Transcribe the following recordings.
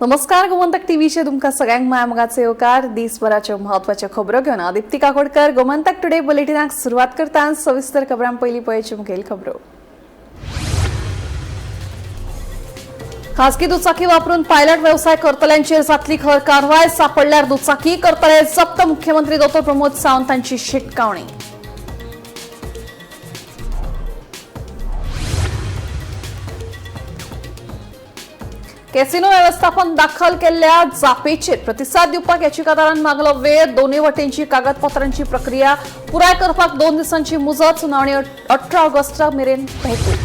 नमस्कार, गोमंतक टीव्हीचे तुमकां सगळ्यांक मायामोगाचे येवकार. दिसभराच्यो म्हत्वाच्यो खबरो घेवन हांव दीप्ती काकोडकर गोमंतक टुडे बुलेटिनाक सुरवात करता. सविस्तर खबरां पयलीं पळयच्यो मुखेल खबरो. खासगी दुचाकी वापरून पायलट व्यवसाय करतल्यांचेर जातली खर कारवाय. सापडल्यार दुचाकी करतले जप्त. मुख्यमंत्री दोतोर प्रमोद सावंत हांची शिटकावणी. कॅसिनो व्यवस्थापन दाखल केल्ल्या जापेचेर प्रतिसाद दिवपाक याचिकादारान मागलो वेळ. दोनूय वटेनची कागदपत्रांची प्रक्रिया पुराय करपाक 2 दिसांची मुजत. सुनावणी 18 ऑगस्टा मेरेन तहकूब.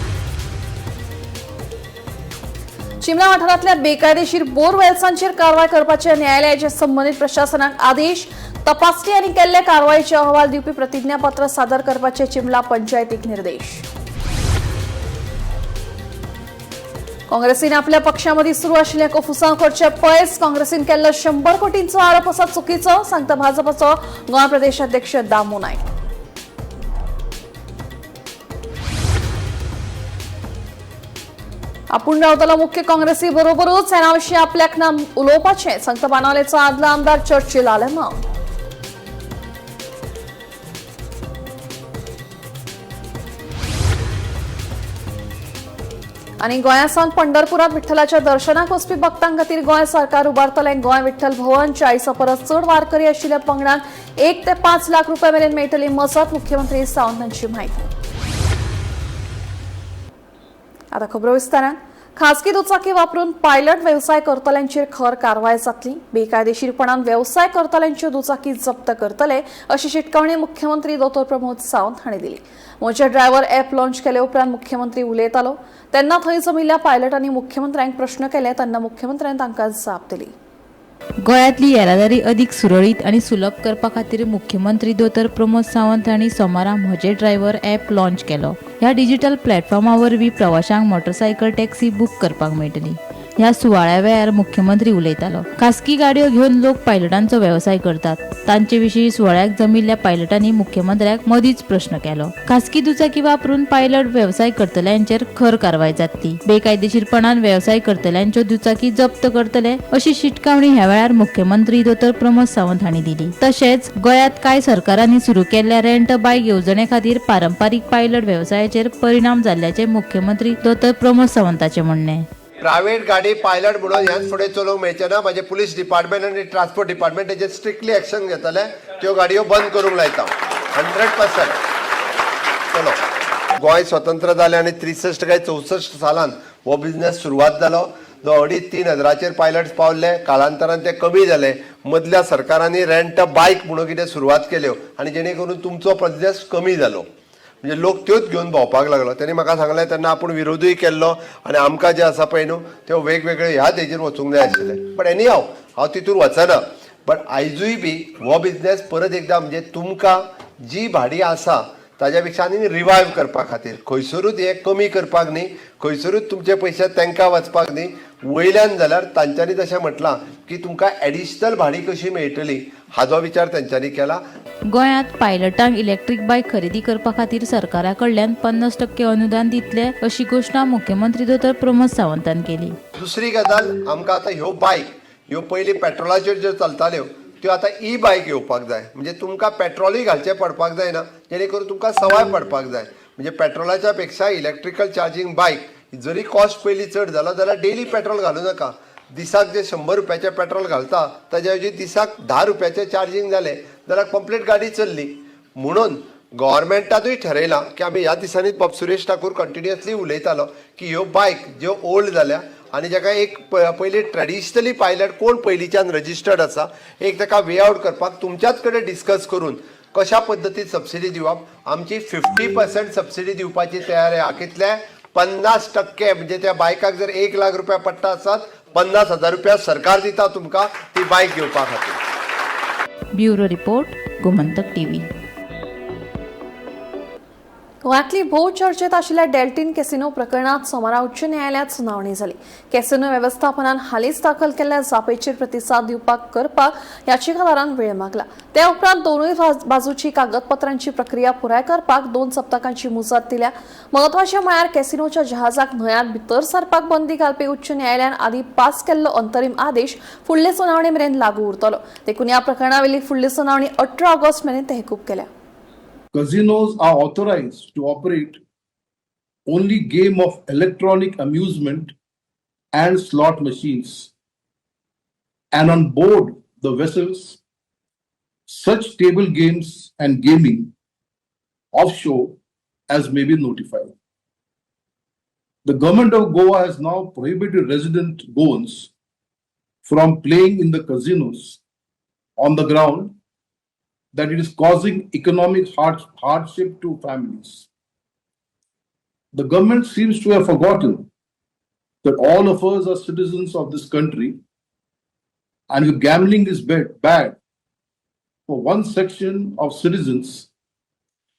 चिमला वाठारांतल्या बेकायदेशीर बोरवेल्सांचेर कारवाय करपाचे न्यायालयाचे संबंदीत प्रशासनाक आदेश. तपासणी आनी केल्ले कारवायेचे अहवाल दिवपी प्रतिज्ञापत्र सादर करपाचे चिमला पंचायतीक निर्देश. काँग्रेसीन आपल्या पक्षामध्ये सुरू आशिल्ल्या कोफुसांव करचे पयस. काँग्रेसीन केल्लो 100 कोटींचो आरोप आसा चुकीचो, सांगता भाजपाचो गोंय प्रदेशाध्यक्ष दामू नायक. आपूण रावतलो मुख्य काँग्रेसी बरोबरूच, हेरां विशीं आपल्याक ना उलोवपाचें, सांगता बाणावलेचो आदलो आमदार चर्चिल आलेमांव. आनी गोंया सावन पंढरपुरात विठ्ठलाच्या दर्शनाक वचपी भक्तां खातीर गोंय सरकार उबारतलें गोंय विठ्ठल भवन. 40 परस चड वारकरी आशिल्ल्या पंगडांक 1 ते 5 लाख रुपया मेरेन मेळटली मजत. मुख्यमंत्री सावंत हांची म्हायती. आता खबरो विस्तारान. खासगी दुचाकी वापरून पायलट व्यवसाय करतल्यांचेर खर कारवाय जातली. बेकायदेशीरपणान व्यवसाय करतल्यांच्यो दुचाकी जप्त करतले, अशी शिटकावणी मुख्यमंत्री दोतोर प्रमोद सावंत हांणी दिली. म्हजे ड्रायव्हर ॲप लॉन्च केले उपरांत मुख्यमंत्री उलयतालो तेन्ना थंय जमिल्ल्या पायलटांनी मुख्यमंत्र्यांक प्रश्न केले तेन्ना मुख्यमंत्र्यान तांकां जाप दिली. गोंयांतली येरादारी अदीक सुरळीत आनी सुलभ करपा खातीर मुख्यमंत्री दोतोर प्रमोद सावंत हांणी सोमारा म्हजे ड्रायव्हर ॲप लॉन्च केलो. ह्या डिजिटल प्लॅटफॉर्मा वरवीं प्रवाशांक मोटरसायकल टॅक्सी बूक करपाक मेळटली. ह्या सुवाळ्या वेळार मुख्यमंत्री उलयतालो. खासगी गाडयो घेवन लोक पायलटांचो वेवसाय करतात. तांचे विशीं सुवाळ्याक जमिल्ल्या पायलटांनी मुख्यमंत्र्याक मदींच प्रश्न केलो. खासगी दुचाकी वापरून पायलट वेवसाय करतल्यांचेर खर कारवाय जातली. बेकायदेशीरपणान वेवसाय करतल्यांच्यो दुचाकी जप्त करतले, अशी शिटकावणी ह्या वेळार मुख्यमंत्री दोतोर प्रमोद सावंत हांणी दिली. तशेंच गोंयांत कांय सरकारांनी सुरू केल्ल्या रेंट बायक येवजणे खातीर पारंपारीक पायलट वेवसायाचेर परिणाम जाल्ल्याचें मुख्यमंत्री दोतोर प्रमोद सावंताचें म्हणणें. प्रायव्हेट गाडी पायलट म्हणून ह्याच फुडें चलोवंक मेळचें ना. म्हाजे पुलीस डिपार्टमेंट आनी ट्रान्सपोर्ट डिपार्टमेंट तेजेर स्ट्रिक्टली एक्शन घेतले. त्यो गाडयो बंद करूंक लायता 100%. चलो, गोंय स्वतंत्र जालें आनी 63 काय 64 सालान हो बिजनेस सुरवात जालो, जो 2.5-3 हजाराचेर पायलट्स पावले. कालांतरान ते कमी जाले. मदल्या सरकारांनी रेंट बायक म्हणून कितें सुरवात केल्यो आनी जेणे करून तुमचो बिजनेस कमी जालो. म्हणजे लोक त्योच घेवन भोंवपाक लागलो. तेणी म्हाका सांगलें, तेन्ना आपूण विरोधूय केल्लो आनी आमकां जें आसा पळय न्हू, त्यो वेगवेगळे ह्याच हेजेर वचूंक जाय आशिल्लें. बट एनी हाव, हांव तितून वचना. बट आयजूय बी हो बिजनेस परत एकदां, म्हणजे तुमकां जी भाडी आसा ताज्या पेक्षा आनी रिवायव करपा खातीर, खंयसरूच हें कमी करपाक न्ही, खंयसरूच तुमचे पयशे तांकां वचपाक न्ही. वयल्यान जाल्यार तांच्यांनी तशें म्हटलां की तुमकां एडिशनल भाडी कशी मेळटली हाजो विचार तेंच्यांनी केला. गोंयांत पायलटांक इलेक्ट्रीक बायक खरेदी करपा खातीर सरकारा कडल्यान 50% अनुदान दितले, अशी घोशणा मुख्यमंत्री दोतोर प्रमोद सावंतान केली. दुसरी गजाल, आमकां आतां ह्यो बायक ह्यो पयलीं पेट्रोलाचेर ज्यो चलताल्यो त्यो आतां ई बायक येवपाक जाय. म्हणजे तुमकां पेट्रोलूय घालचें पडपाक जायना, जेणे करून तुमकां सवाय पडपाक जाय. म्हणजे पेट्रोलाच्या पेक्षा इलेक्ट्रिकल चार्जींग बायक जरी कॉस्ट पयलीं चड जालो जाल्यार डेली पेट्रोल घालूं नाका. दिसाक जे 100 रुपयाचें पेट्रोल घालता ताज्या ऐवजी दिसाक 10 रुपयाचें चार्जींग जालें जाल्यार कंप्लीट गाडी चल्ली. म्हणून गव्हर्मेंटानूय ठरयलां की आमी ह्या दिसांनी, बाब सुरेश ठाकूर कंटिन्युअसली उलयतालो की ह्यो बायक ज्यो ओल्ड जाल्या आनी जाका एक पयलीं ट्रेडिशनली पायलट कोण पयलींच्यान रजिस्टर्ड आसा, एक ताका वे आवट करपाक तुमच्याच कडेन डिस्कस करून कशा पद्दतीन सबसिडी दिवप. आमची 50% सबसिडी दिवपाची तयारी आहा. कितले? 50%. म्हणजे त्या बायकाक जर 1 लाख रुपया पडटा आसत, 50,000 रुपया सरकार दिता तुमकां ती बायक घेवपा खातीर. Bureau report, Gomantak TV. गोंयांतली भोव चर्चेत आशिल्ल्या डेल्टीन कॅसिनो प्रकरणात सोमारा उच्च न्यायालयात सुनावणी जाली. कॅसिनो वेवस्थापनान हालींच दाखल केल्ल्या जापेचेर प्रतिसाद दिवपाक करपाक याचिकादारान वेळ मागला. त्या उपरांत दोनूय बाजूची कागदपत्रांची प्रक्रिया पुराय करपाक 2 सप्तकांची मुजत दिल्या. म्हत्वाचें म्हळ्यार कॅसिनोच्या जहाजाक न्हंयांत भितर सरपाक बंदी घालपी उच्च न्यायालयान आदी पास केल्लो अंतरीम आदेश फुडले सुनावणी मेरेन लागू उरतलो. देखून ह्या प्रकरणावेली फुडली सुनावणी 18 ऑगस्ट मेरेन तहकूब केल्या. Casinos are authorized to operate only game of electronic amusement and slot machines, and on board the vessels, such table games and gaming offshore as may be notified. The government of Goa has now prohibited resident Goans from playing in the casinos on the ground that it is causing economic hardship to families. The government seems to have forgotten that all of us are citizens of this country, and if gambling is bad for one section of citizens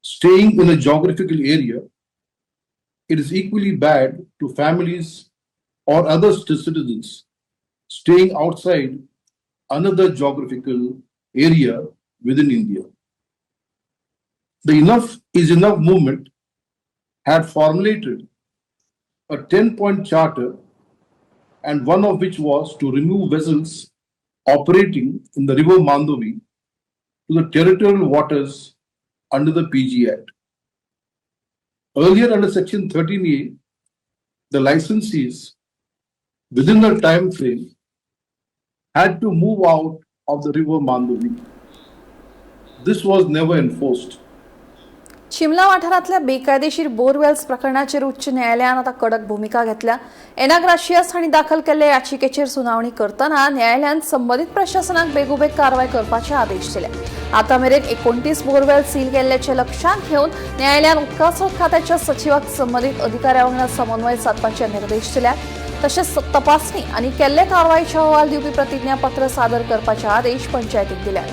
staying in a geographical area, it is equally bad to families or other citizens staying outside another geographical area within India. The Enough is Enough movement had formulated a 10-point charter, and one of which was to remove vessels operating in the river Mandovi to the territorial waters under the PG Act. Earlier, under Section 13A, the licensees within the time frame had to move out of the river Mandovi. This was never enforced. Shimla वाठारांतल्या बेकायदेशीर borewells प्रकरणाचेर उच्च न्यायालयान आतां कडक भुमिका घेतल्या. एना ग्राशियस हांणी दाखल केल्ले याचिकेचेर सुनावणी करतना न्यायालयान संबंदीत प्रशासनाक बेगोबेग कारवाय करपाचे आदेश दिले. आतां मेरेन 29 बोरवेल सील केल्ल्याचें लक्षांत घेवन न्यायालयान उदका स्रोत खात्याच्या सचिवाक संबंदीत अधिकाऱ्या वांगडा समन्वय सादपाचे निर्देश दिल्या. तशेंच तपासणी आनी केल्ले कारवायेचे अहवाल दिवपी प्रतिज्ञापत्र सादर करपाचे आदेश पंचायतीक दिल्या.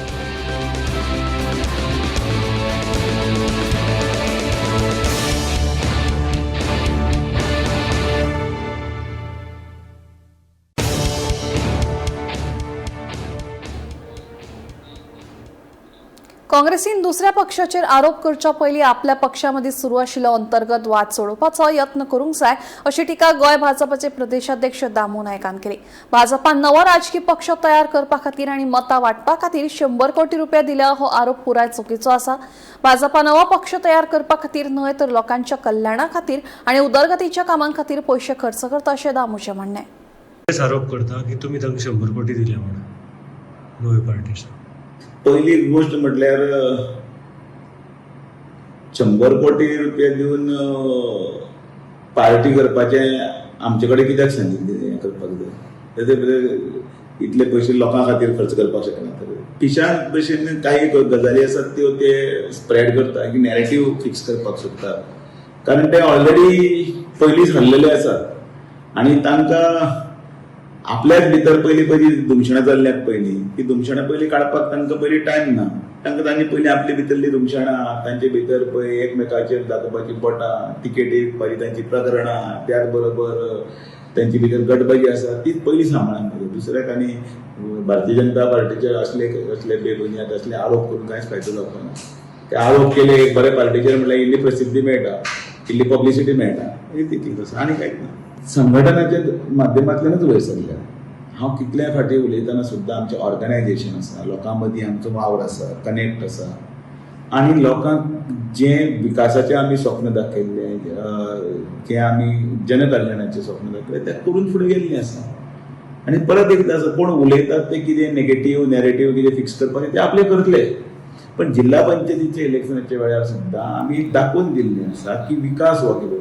काँग्रेसीन दुसऱ्या पक्षाचेर आरोप करच्या पयलीं आपल्या पक्षामदीं सुरू आशिल्लो अंतर्गत वाद सोडोवपाचो यत्न करूंक जाय अशी टिका गोंय भाजपाचे प्रदेशाध्यक्ष दामू नायकान केली. भाजपान नवो राजकी पक्ष तयार करपा खातीर आनी मतां वांटपा खातीर 100 कोटी रुपया दिल्या हो आरोप पुराय चुकीचो आसा. भाजपा नवो पक्ष तयार करपा खातीर न्हय तर लोकांच्या कल्याणा खातीर आनी उदरगतीच्या कामां खातीर पयशे खर्च करता अशें दामूचें म्हणणें. आरोप करता की तुमी तांकां 100 कोटी दिल्या म्हणून नव्यो पार्टीस. पहिली गोष्ट म्हटल्यार 100 कोटी रुपया दिवन पार्टी करपाचें आमचे कडेन कित्याक सांगिल्लें हें करपाक जाय. ते इतले पयशे लोकां खातीर खर्च करपाक शकना. तर पिशान भशेन काही गजाली आसात त्यो ते स्प्रेड करता की नॅरेटीव फिक्स करपाक सोदता, कारण ते ऑलरेडी पयलींच हरलेले आसात आनी तांकां आपल्याच भितर पयलीं पयलीं धुमशणां चल्ल्यात. पयलीं ती धुमशणां पयलीं काडपाक तांकां पयलीं टायम ना. तांकां तांणी पयलीं आपले भितरलीं धुमशणां, तांचे भितर पळय एकमेकाचेर दाखोवपाची बोटां, तिकेटी विकपाची तांची प्रकरणां, त्याच बरोबर तांची भितर गटबाजी आसा ती पयलीं सांबाळूंक जाय. दुसऱ्याक आनी भारतीय जनता पार्टीचेर असले असले बेबुनियाद असले आरोप करून कांयच फायदो जावपा ना. ते आरोप केले एक बरे पार्टीचेर म्हणल्यार इल्ली प्रसिद्धी मेळटा, इल्ली पब्लिसिटी मेळटा, तितलीच आसा आनी कांयच ना. संघटनाच्या माध्यमांतल्यानूच वयर सरल्या. हांव कितल्या फावटी उलयतना सुद्दां आमचें ऑर्गनायजेशन आसा, लोकां मदीं आमचो वावर आसा, कनेक्ट आसा आनी लोकांक जें विकासाचें आमी स्वप्न दाखयल्लें, जें आमी जनकल्याणाचें स्वप्न दाखयलें तें करून फुडें गेल्लें आसा. आनी परत एकदां आसा, कोण उलयतात ते कितें नेगेटीव नॅरेटीव कितें फिक्स करपाचें ते आपलें करतले, पण जिल्हा पंचायतीच्या इलेक्शनाच्या वेळार सुद्दां आमी दाखोवन दिल्लें आसा की विकास हो कितें.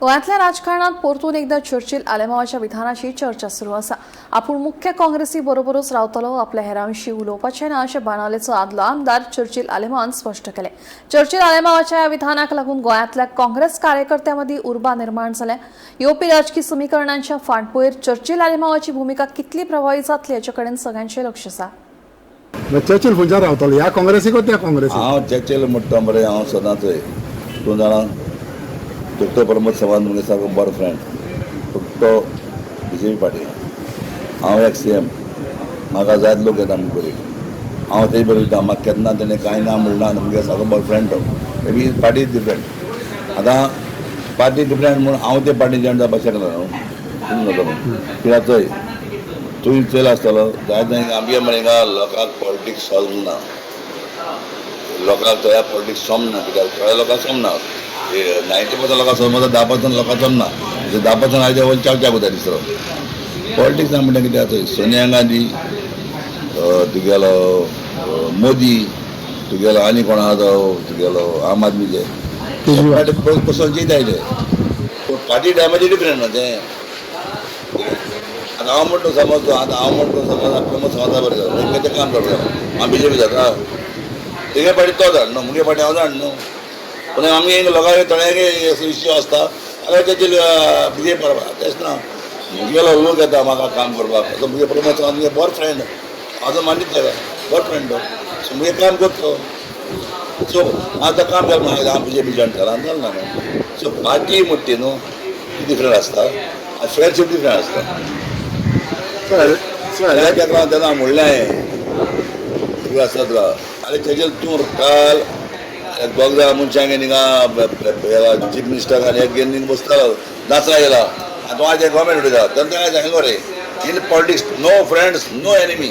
गोंयांतल्या राजकारणात परतून एकदा चर्चिल आलेमावाच्या विधानाची चर्चा सुरू आसा. आपूण मुख्य काँग्रेसी बरोबरूच रावतलो, आपल्या हेरां विशीं उलोवपाचें ना अशें बाणावलेचो आदलो आमदार चर्चिल आलेमावान स्पश्ट केलें. चर्चिल आलेमावाच्या ह्या विधानाक लागून गोंयांतल्या काँग्रेस कार्यकर्त्यां मदीं उर्बा निर्माण जाल्या. येवपी राजकी समीकरणांच्या फाटभुंयेर चर्चिल आलेमावाची भुमिका कितली प्रभावी जातली हाचे कडेन सगळ्यांचें लक्ष आसा. चर्चिल खंयच्यान रावतलो, ह्या काँग्रेसीक त्या काँग्रेसीक? हांव चर्चिल म्हणटा मरे, हांव सदांच तूं जाणा, डॉक्टर प्रमोद सावंत मुगे सारको बरो फ्रेंड, पूण तो बीजेपी पार्टी. हांव एक्स सी एम, म्हाका जायत लोक येता आमगे बरी. हांव तेजे बरोबर वयता. म्हाका केन्ना तेणें कांय ना म्हणना. मुगे सारको बरो फ्रेंड तो. May be party is different. आतां पार्टी डिफरंट म्हणून हांव ते पार्टी जॉयन जावपाक शकना न्हू. जाता म्हणून कित्याक चोय, तुवें चोयला आसतलो जायत आमगे मरे हिंगा लोकांक पॉलिटिक्स सॉल्व ना. लोकांक थोड्या पॉलिटिक्स समना. कित्याक थोड्या लोकांक समना, 90% लोकांक समजता, 10% लोकांक समना. 10% आयज वयर चर्चा करता. दुसरो पॉलिटिक्स ना म्हणटा कितें आतां सोनिया गांधी, तुगेलो मोदी, तुगेलो आनी कोण आहा तो तुगेलो आम आदमीचे पसून जिताय ते, पूण पार्टी टायमाचे डिफरंट न्हू तें. आतां हांव म्हणटा समज, आतां हांव म्हणटा समज प्रमोद सावंता बरें जाता, तें काम करता. हांव बीजेपी जाता, तुगे पार्टी तो धाड न्हू, मुगे पार्टी हांव धाड न्हू. पूण आमगे लोकांक थोड्यांक इश्यू आसता जाल्यार तेजे बीजेपी बरोबर तेच ना. मुगेलो लोक येता म्हाका काम करपाक. आतां मुगे प्रमोद सावंत मुगे बरो फ्रेंड, हांव मानीत ताका बरो फ्रेंड तो. सो मुगे काम करतो. सो आतां काम करना हांव बीजेपी जॉयन केला जालें ना न्हू. सो पार्टी म्हणटा ती न्हू ती डिफरंट आसता आनी फ्रेंडशीप डिफरंट आसता. ताका लागून तेन्ना हांव म्हणलें हांवें तुका आसता तुका आनी तेजेर तूं काल दोग जाण मनशांक हिंगा चीफ मिनिस्टर आनी एक घेवन हिंगा बसतालो, नाचरा येयला आनी तूं आयज गव्हर्मेंट उलयता. तेन्ना ताका सांगलें रे, in politics no friends no enemy.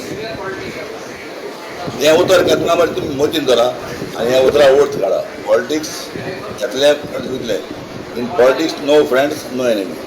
हें उतर केन्ना मरे तुमी मतीन धरा आनी ह्या उतरा अर्थ काडा. पॉलिटिक्स येतलें वयतलें. In politics no friends no enemy.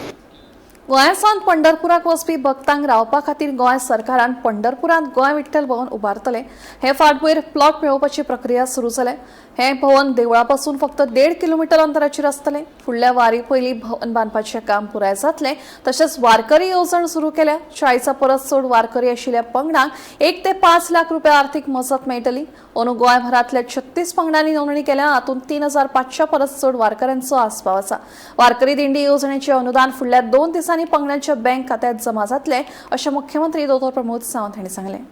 गोंयासावन पंढरपुराक वचपी भक्तांक रावपा खातीर गोंय सरकारान पंढरपुरांत गोंय विठ्ठल भवन उबारतले. हे फाटभुंयेर प्लॉट मेळोवपाची प्रक्रिया सुरू जाल्या. हें भवन देवळा पासून फक्त 1.5 किलोमिटर अंतराचेर आसतलें. फुडल्या वारी पयलीं भवन बांदपाचें काम पुराय जातलें. तशेंच वारकरी येवजण सुरू केल्या. 40 परस चड वारकरी आशिल्ल्या पंगडांक 1 ते 5 लाख रुपया आर्थीक मजत मेळटली. अंदू गोंयभरांतल्या 36 पंगडांनी नोंदणी केल्या. हातूंत 3500 परस चड वारकऱ्यांचो आस्पाव आसा. वारकरी दिंडी येवजणेचें अनुदान फुडल्या 2 दिसांनी पंगडांच्या बँक खात्यात जमा जातले, अशें मुख्यमंत्री दोतोर प्रमोद सावंत हांणी सांगलें.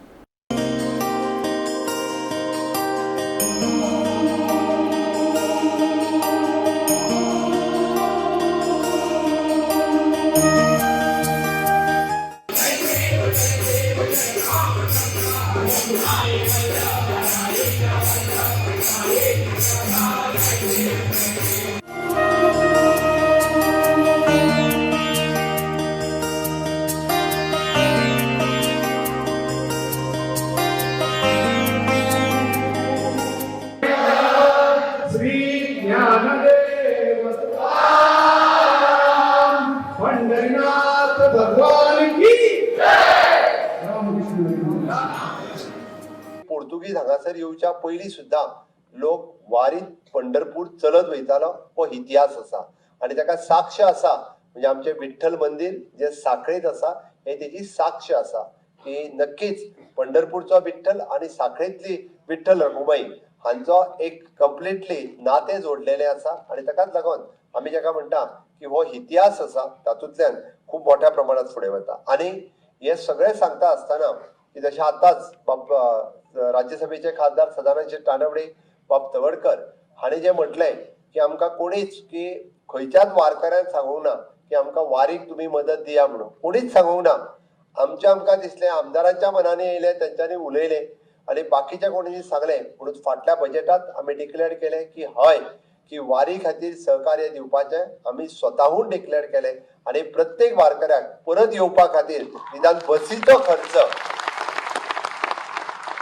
पंढरीनाथ भगवान की रामकृष्ण. पोर्तुगीज हांगासर येवच्या पयलीं सुद्दां लोक वारीत पंढरपूर चलत वयतालो हो इतिहास आसा आनी ताका साक्ष आसा. म्हणजे आमचें विठ्ठल मंदीर जें साखळेंत आसा हें तेजी साक्ष आसा की नक्कीच पंढरपूरचो विठ्ठल आनी साखळेंतली विठ्ठल रखुमाई हांचो एक कंप्लिटली नातें जोडलेलें आसा. आनी ताकाच लागून आमी जाका म्हणटा की हो इतिहास आसा तातूंतल्यान खूब मोठ्या प्रमाणात फुडें वता. आनी हें सगळें सांगता आसतना की जशें आतांच बाब राज्यसभेचे खासदार सदानंद शेट तानवडे, बाब तवडकर हांणी जें म्हटलें की आमकां कोणीच की खंयच्याच वारकऱ्यान सांगूंक ना की आमकां वारीक तुमी मदत दिया म्हणून, कोणीच सांगूंक ना. आमच्या आमकां दिसलें, आमदारांच्या मनांनी येयलें, तेंच्यांनी उलयलें आनी बाकीच्या कोणी सांगलें. म्हणून फाटल्या बजेटात आमी डिक्लेअर केलें की हय की वारी खातीर सहकार्य दिवपाचें आमी स्वताहून डिक्लेअर केलें. आनी प्रत्येक वारकऱ्याक परत येवपा खातीर निदान बसीचो खर्च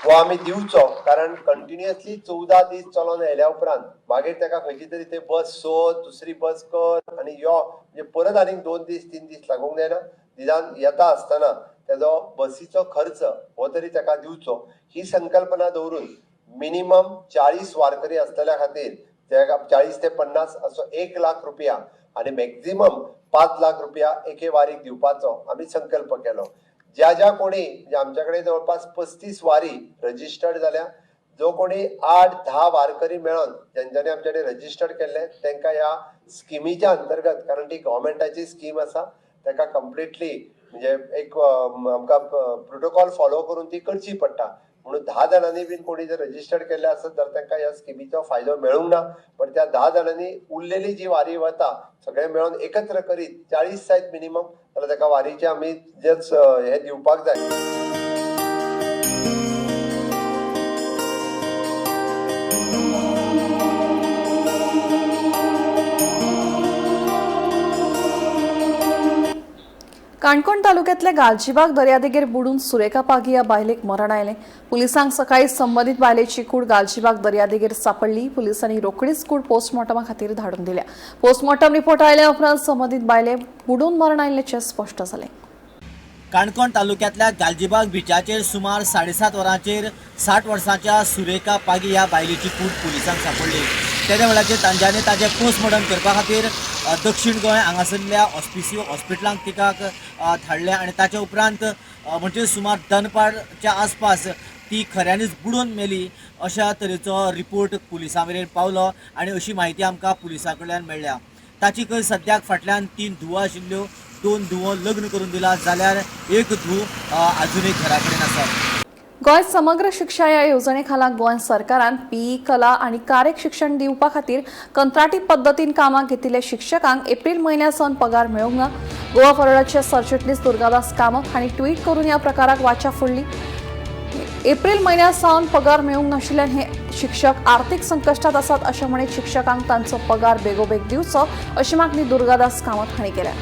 हो आमी दिवचो, कारण कंटिन्युअसली 14 दीस चलोन आयल्या उपरांत मागीर ताका खंयची तरी ते बस सोद, दुसरी बस कर आनी यो, म्हणजे परत आनीक 2 दीस 3 दीस लागूंक जायना. निदान येता आसतना तेजो बसीचो खर्च हो तरी ताका दिवचो ही संकल्पना दवरून मिनिमम 40 वारकरी आसतल्या खातीर तेका 40 ते 50 असो 1 लाख रुपया आनी मॅक्झिमम 5 लाख रुपया एके वारीक दिवपाचो आमी संकल्प केलो. ज्या ज्या कोणी म्हणजे आमच्या कडेन जवळपास 35 वारी रजिस्टर्ड जाल्या. जो कोणी 8-10 वारकरी मेळोन जेंच्यांनी आमच्या कडेन रजिस्टर्ड केल्ले तांकां ह्या स्किमीच्या अंतर्गत, कारण ती गव्हर्मेंटाची स्कीम आसा, ताका कंप्लिटली म्हणजे एक आमकां प्रोटोकॉल फॉलो करून ती करची पडटा. म्हणून 10 जाणांनी बीन कोणी जर रजिस्टर्ड केल्ले आसत जाल्यार तांकां ह्या स्किमीचो फायदो मेळूंक ना. पण त्या 10 जाणांनी उरलेली जी वारी वता सगळे मेळून एकत्र करीत 40 जायत मिनिमम जाल्यार ताका वारीचे आमी जेच हे दिवपाक जाय. काणकोण तालुक्यातल्या गालजीबाग दर्यादेगेर बुडून सुरेखा पागी ह्या बायलेक मरण आयलें. पुलिसांक सकाळी संबंदीत बायलेची कूड गालजीबाग दर्यादेगेर सापडली. पुलिसांनी रोखडीच कूड पोस्टमॉर्टमा खातीर धाडून दिल्या. पोस्टमॉर्टम रिपोर्ट आयल्या उपरांत संबंदीत बायले बुडून मरण आयिल्ल्याचें स्पश्ट जालें. काणकोण तालुक्यांतल्या गालजीबाग बिचाचेर सुमार 7:30 वरांचेर 60 वर्सांच्या सुरेखा पागी ह्या बायलेची कूड पुलिसांक सापडली. तेद्या वेळाचेर तांच्यांनी ताचें पोस्टमॉर्टम करपा खातीर दक्षिण गोंय हांगासरल्या ऑस्पिसियो हॉस्पिटलांक तिका धाडलें आनी ताच्या उपरांत म्हणजे सुमार दनपारच्या आसपास ती खऱ्यांनीच बुडून मेली अशा तरेचो रिपोर्ट पुलिसां मेरेन पावलो आनी अशी म्हायती आमकां पुलिसां कडल्यान मेळ्ळ्या. ताची खंय सद्याक फाटल्यान 3 धुवो आशिल्ल्यो, 2 धुवो लग्न करून दिला जाल्यार एक धूव आजुनूय घरा कडेन आसा. गोंय समग्र शिक्षा ह्या येवजणे खाला गोंय सरकारान पीई कला आनी कार्यक शिक्षण दिवपा खातीर कंत्राटी पद्दतीन कामाक घेतिल्ल्या शिक्षकांक एप्रील म्हयन्या सावन पगार मेळूंक ना. गोवा फॉरवर्डाचे सरचिटणीस दुर्गादास कामत हांणी ट्वीट करून ह्या प्रकाराक वाचा फोडली. एप्रील म्हयन्या सावन पगार मेळूंक नाशिल्ल्यान हे शिक्षक आर्थिक संकश्टात आसात अशें म्हणीत शिक्षकांक तांचो पगार बेगोबेग दिवचो अशी मागणी दुर्गादास कामत हांणी केल्या.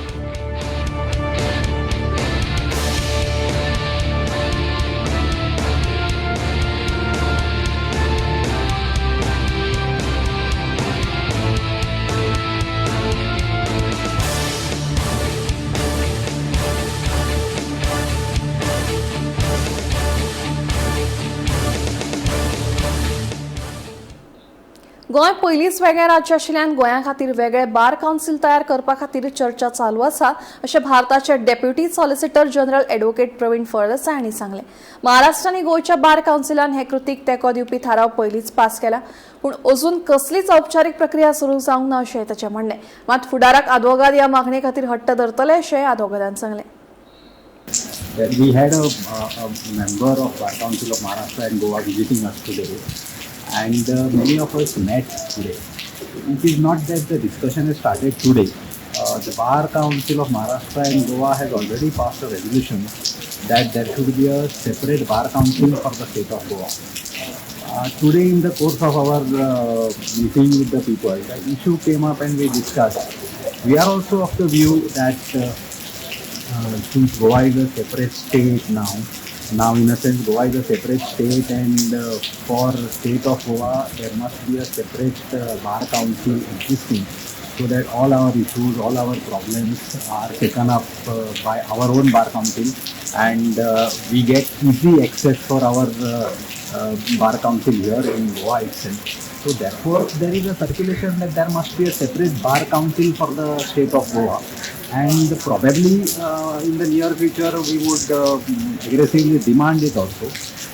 गोंय पयलींच वेगळें राज्य आशिल्ल्यान गोंया खातीर वेगळे बार कावन्सील तयार करपा खातीर चर्चा चालू आसा अशें भारताचे deputy solicitor general advocate Pravin Faldesai हांणी सांगलें. महाराष्ट्र आनी गोंयच्या बार कावन्सिलान हे कृतीक तेंको दिवपी थाराव पयलींच पास केला, पूण अजून कसलीच औपचारीक प्रक्रिया सुरू जावंक ना अशें ताचें म्हणणें. मात फुडाराक आदवोगाद ह्या मागणे खातीर हट्ट धरतले अशें आदवोगादान सांगलें. We had a member of Bar Council of Maharashtra and Goa visiting us today, and many of us met today. It is not that the discussion has started today. The Bar Council of Maharashtra and Goa has already passed a resolution that there should be a separate Bar Council for the state of Goa. Today in the course of our meeting with the people, the issue came up and we discussed. We are also of the view that since Goa is a separate state now in a sense Goa is a separate state, and for state of Goa there must be a separate bar council existing, so that all our issues, all our problems are taken up by our own bar council, and we get easy access for our bar council here in Goa itself. So therefore there is a circulation that there must be a separate bar council for the state of Goa, and probably in the near future we would aggressively demand it also.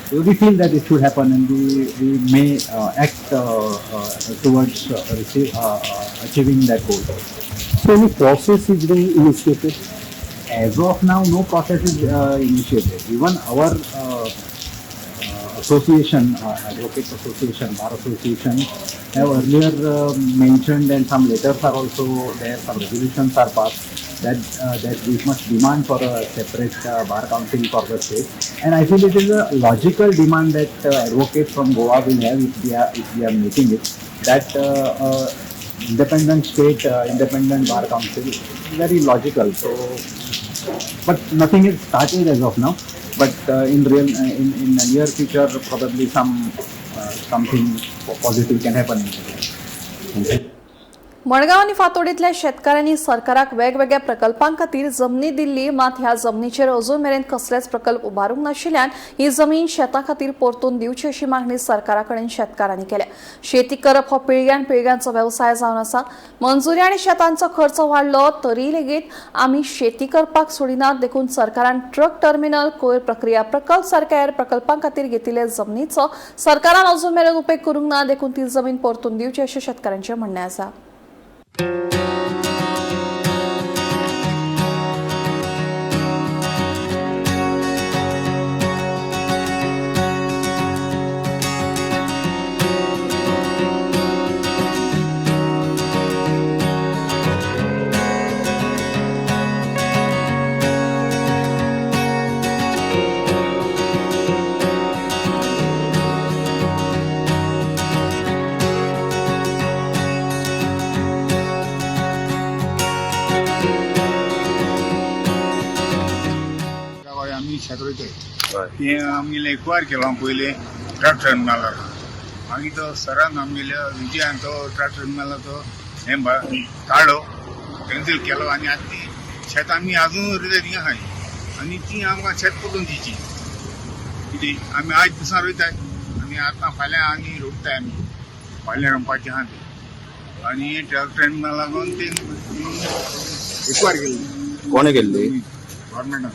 So we feel that it should happen, and we may act towards achieving that goal. So any process is being initiated? As of now, no process is initiated. Even our association, Advocates Association, Bar Association, have earlier mentioned, and some letters are also there, some resolutions are passed that that we must demand for a separate bar council for the state. And I feel it is a logical demand that advocates from Goa will have if we are making it, that independent state, independent bar council, very logical. So, but nothing is started as of now. But in the near future, probably something positive can happen. Thank you. Madgaon आनी फातोडींतल्या शेतकारांनी सरकाराक वेगवेगळ्या प्रकल्पां खातीर जमनी दिल्ली, मात ह्या जमनीचेर अजून मेरेन कसलेच प्रकल्प उबारूंक नाशिल्ल्यान ही जमीन शेता खातीर परतून दिवची अशी मागणी सरकारा कडेन शेतकारांनी केल्या. शेती करप हो पिळग्यान पिळग्यांचो वेवसाय जावन आसा. मंजुरी आनी शेतांचो खर्च वाडलो तरी लेगीत आमी शेती करपाक सोडिनात, देखून सरकारान ट्रक टर्मिनल, कोयर प्रक्रिया प्रकल्प सारक्या हेर प्रकल्पां खातीर घेतिल्ले जमनीचो सरकारान अजून मेरेन उपेग करूंक ना, देखून ती जमीन परतून दिवची अशें शेतकारांचें म्हणणें आसा. शेत रोयताय तें आमगेलें एक्वायर केलां पयलें ट्रॅक्टरान मेला. मागीर तो सरान आमगेल्या विजयान तो ट्रॅक्टर मेला तो हें काडलो, कॅन्सल केलो आनी आतां ती शेत आमी आजून रोयता थिंगा आहाय आनी ती आमकां शेत पडून दिवची कितें आमी आज दिसा रोयताय आनी आतां फाल्यां आनी रोपताय आमी फाल्यां रोवपाचें आहा तें आनी ट्रॅक्टरान लागून ते एक्वायर केल्ली. कोणे केल्ली? गव्हर्मेंटान.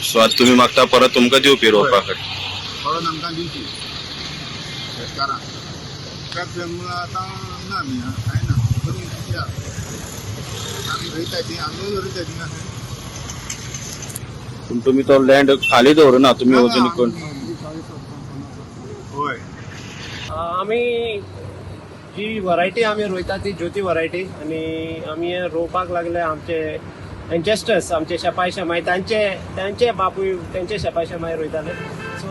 सो आतां तुमी मागता परत तुमकां दिवपी रोवपा खातीर? परत आमकां दिवची शेतकारांक. ट्रॅक्टर आतां ना न्ही, कांय ना, बरी आमी रोयता ती आमी रोयता थिंगा. पूण तुमी तो लँड खाली दवरुना, तुमी वचून कोण? हय. आमी जी वरायटी आमी रोयता ती ज्योती वरायटी आनी आमी हे रोवपाक लागले आमचे एन्सेस्टर्स, आमचे शेपाय शेमाय, तांचे तांचे बापूय, तांचे शेपाय शेमाय रोयताले. सो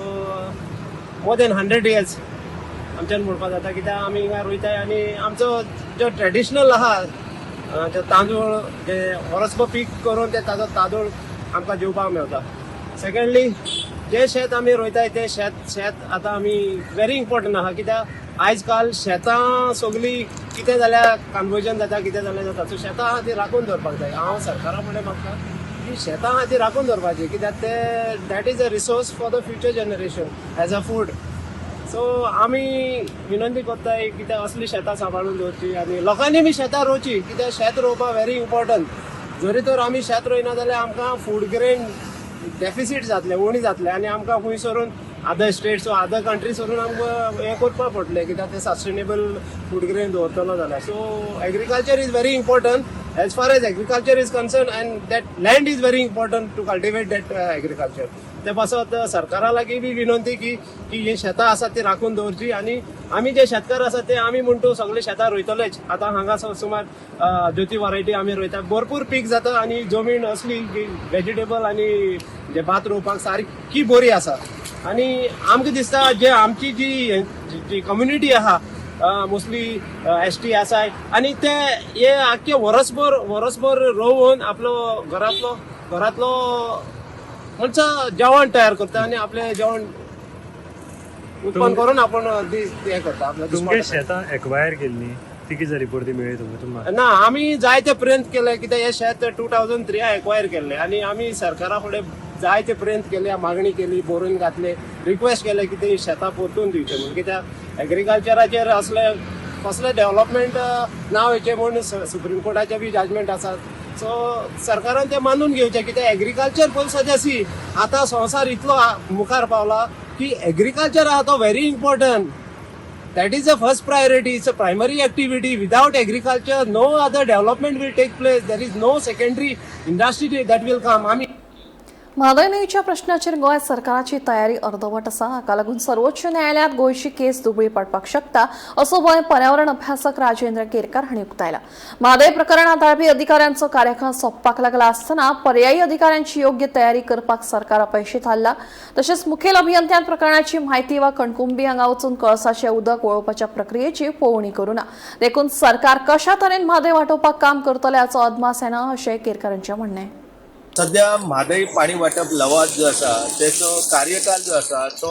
मोर दॅन 100 इयर्स आमच्यान म्हणपाक जाता, कित्याक आमी हिंगा रोयताय आनी आमचो जो ट्रेडिशनल आहा जो तांदूळ, जे वर्सभर पीक करून ते ताजो तांदूळ आमकां जेवपाक मेवता. सेकंडली, जे शेत आमी रोयताय ते शेत शेत आतां आमी व्हेरी इम्पॉर्टंट आहा, कित्याक आयज काल शेतां सगळीं कितें जाल्यार कन्वर्जन जाता, कितें जाल्यार जाता. सो शेतां आहा ती राखून दवरपाक जाय. हांव सरकारा फुडें मागता की शेतां आहा ती राखून दवरपाची, कित्याक ते that is a resource for the future generation as a food. So आमी विनंती करताय कित्याक असली शेतां सांबाळून दवरची आनी लोकांनी बी शेतां रोवची, कित्याक शेत रोवपाक व्हेरी इम्पॉर्टंट. जरी तर आमी शेत रोयना जाल्यार आमकां फूड ग्रेन डेफिसीट जातलें, उणी जातलें आनी आमकां खंय सरून अदर स्टेट्स वा अदर कंट्रीज सरून आमकां हें करपाक पडटलें, कित्याक ते सस्टेनेबल फूड ग्रेन दवरतलो जाल्यार. So agriculture is very important as far as agriculture is concerned, and that land is very important to cultivate that agriculture. ते पासत सरकारा लागीं बी विनंती की की ही शेतां आसा ती राखून दवरची आनी आमी जे शेतकार आसा ते आमी म्हणटू सगळे शेतां रोयतलेच. आतां हांगा सुमार ज्योती वरायटी आमी रोयता, भरपूर पीक जाता आनी जमीन असली की वेजिटेबल आनी जे भात रोवपाक सारकी बरी आसा. आनी आमकां दिसता जे आमची जी जी कम्युनिटी आहा, मोस्टली एसटी आसा आनी ते हे आख्खे वरसभर वरसभर रोवन आपलो घरांतलो घरांतलो म्हणचा जेवण तयार करता आनी आपलें जेवण उत्पन्न करून आपण दीस हें करता आपल्या. तुमगे शेतां एक्वायर केल्ली ती कितें जाली? परती मेळ्ळी तुमकां तुमकां? ना, आमी जायते प्रयत्न केले, कित्याक हे शेत 2003 एक्वायर केल्ले आनी आमी सरकारा फुडें जायते प्रयत्न केले, मागणी केली, बरोवन घातले, रिक्वेस्ट केले की ते शेतां परतून दिवचे म्हणून, कित्याक एग्रीकल्चराचेर असले कसले डेव्हलपमेंट ना वयचें म्हूण सुप्रीम कोर्टाचे बी जजमेंट आसात. सो सरकारान ते मानून घेवचें, कित्याक एग्रीकल्चर पयलीं सद्यासी आतां संवसार इतलो मुखार पावला की एग्रीकल्चर आहा तो very important. That is the first priority. It's a primary activity. Without agriculture, no other development will take place. There is no secondary industry that will come. I mean, Mhadei न्हंयच्या प्रश्नाचेर गोंय सरकाराची तयारी अर्दवट आसा. हाका लागून सर्वोच्च न्यायालयात गोंयची केस दुबळी पडपाक शकता, असो भंय पर्यावरण अभ्यासक राजेंद्र केरकार हांणी उक्तायला. म्हादय प्रकरणात हाताळपी अधिकाऱ्यांचो कार्यकाळ सोंपपाक लागला आसतना पर्यायी अधिकाऱ्यांची योग्य तयारी करपाक सरकार अपेशी थारला. तशेंच मुखेल अभियंत्यान प्रकरणाची म्हायती वा कणकुंबी हांगा वचून कळसाचें उदक वळोवपाच्या प्रक्रियेची पळोवणी करूना. देखून सरकार कशा तरेन म्हादय वाटोवपाक काम करतले हाचो अदमास येना, अशें केरकारांचें म्हणणें. सध्या म्हादय पाणी वांटप लवाद जो आसा तेचो कार्यकाल जो आसा तो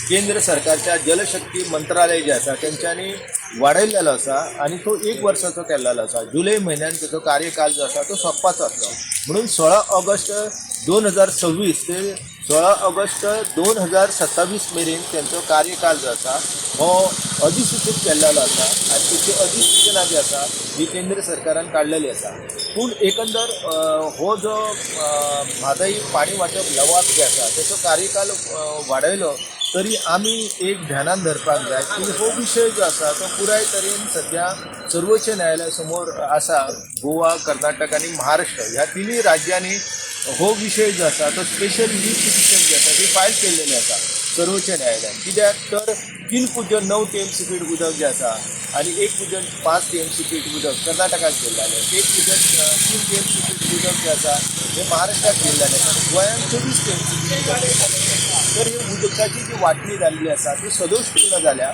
केंद्र सरकारच्या जलशक्ती मंत्रालय जे आसा तेंच्यांनी वाडयल्लेलो आसा आनी तो एक वर्साचो केल्लेलो आसा. जुलय म्हयन्यान तेचो कार्यकाल जो आसा तो सोंपपाचो आसलो, म्हणून 16 ऑगस्ट 2026 ते 16 ऑगस्ट 2027 मेरेन तेंचो कार्यकाल जो आसा हो अधिसूचीत केल्लेलो आसा आनी तेची अधिसूचना जी आसा ही केंद्र सरकारान काडलेली आसा. पूण एकंदर हो जो म्हादय पाणी वांटप लवाद जे आसा तेचो कार्यकाल वाडयलो तरी आमी एक ध्यानान धरपाक जाय की हो विशय जो आसा तो पुराय तरेन सध्या सर्वोच्च न्यायालया समोर आसा. गोवा, कर्नाटक आनी महाराष्ट्र ह्या तिनूय राज्यांनी हो विशय जो आसा तो स्पेशल लीव पिटिशन जे आसा ती फायल केल्लेली आसा सर्वोच्च न्यायालयान. कित्याक तर 3.9 टीएमसी फीट उदक जें आसा आनी 1.5 टीएमसी फीट उदक कर्नाटकाक गेल्लें, 1.3 टीएमसी फीट उदक जें आसा हें महाराष्ट्राक गेल्लें आनी गोंयांत 24 टीएमसी फीट उदक गेल्लें. तर ही उदकाची जी वांटणी जाल्ली आसा ती सदोशपूर्ण जाल्या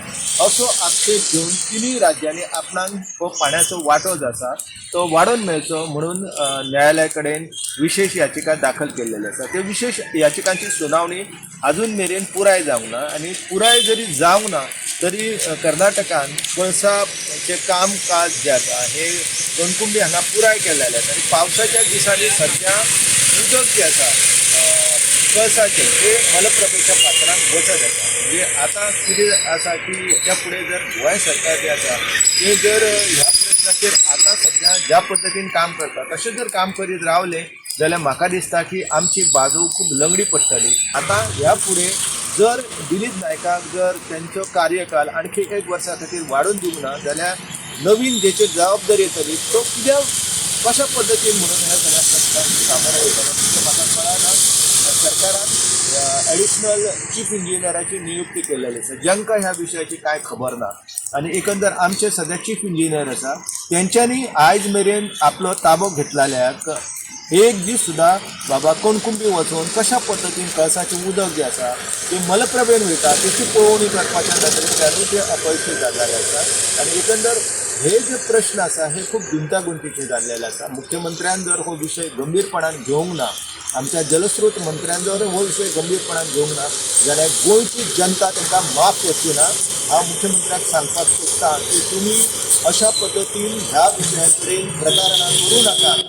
असो आक्षेप घेवन तिनूय राज्यांनी आपणाक हो पाण्याचो वांटो जो आसा तो वाडोवन मेळचो म्हणून न्यायालया कडेन विशेश याचिका दाखल केल्लेली आसा. त्यो विशेश याचिकांची सुनावणी अजून मेरेन पुराय जावंक ना आनी पुराय जरी जावंक ना तरी कर्नाटकान कळसाचें कामकाज जें आसा हें कणकुंबी हांगा पुराय केल्लेलें आसा आनी पावसाच्या दिसांनी सद्या उदक जें आसा कळसाचें तें मलप्रभेच्या पात्रांत वचत आसा. म्हणजे आतां कितें आसा की हेच्या फुडें जर गोंय सरकार जें आसा तें जर ह्या प्रश्नाचेर आतां सद्या ज्या पद्दतीन काम करता तशें जर काम करीत रावलें जाल्यार म्हाका दिसता की आमची बाजू खूब लंगडी पडटली. आतां ह्या फुडें जर दिलीप नायकाक जर तेंचो कार्यकाल आणखी एक वर्सा खातीर वाडोवन दिवंक ना जाल्यार नवीन जेचेर जबाबदारी येतली तो कित्याक कशा पद्दतीन म्हणून ह्या सगळ्या प्रश्नांक सामोरो वयतलो तें म्हाका कळना. सरकारान एडिशनल चीफ इंजिनियराची नियुक्ती केल्लेली आसा जांकां ह्या विशयाची कांय खबर ना आनी एकंदर आमचे सद्या चीफ इंजिनियर आसा तेंच्यांनी आयज मेरेन आपलो ताबो घेतलेल्याक एक दीस सुद्दां बाबा कणकुंबी वचून कशा पद्दतीन कळसाचें उदक जें आसा तें मलप्रभेन वयता तेची पळोवणी करपाच्या नदरेंतल्यानूय ते अपयशी जाल्ले आसा आनी एकंदर हे जे प्रश्न आसा हे खूब गुंतागुंतीचे जाल्लेले आसा. मुख्यमंत्र्यान जर हो विशय गंभीरपणान घेवंक ना, आमच्या जलस्रोत मंत्र्यान जर हो विशय गंभीरपणान घेवंक ना जाल्यार गोंयची जनता तांकां माफ करची ना. हांव मुख्यमंत्र्याक सांगपाक सोदता की तुमी अशा पद्दतीन ह्या विशया कडेन प्रतारणा करूं नाकात.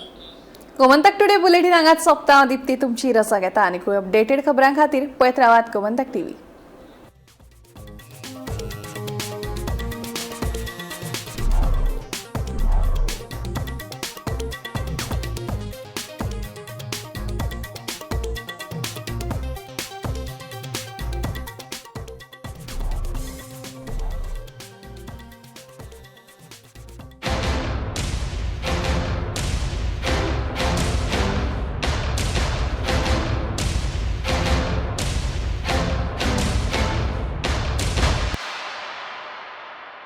गोमंतक टुडे बुलेटीन हांगाच सोंपता. दीप्ती तुमची रजा घेता आनी अपडेटेड खबरां खातीर पळयत रावात गोमंतक टीव्ही.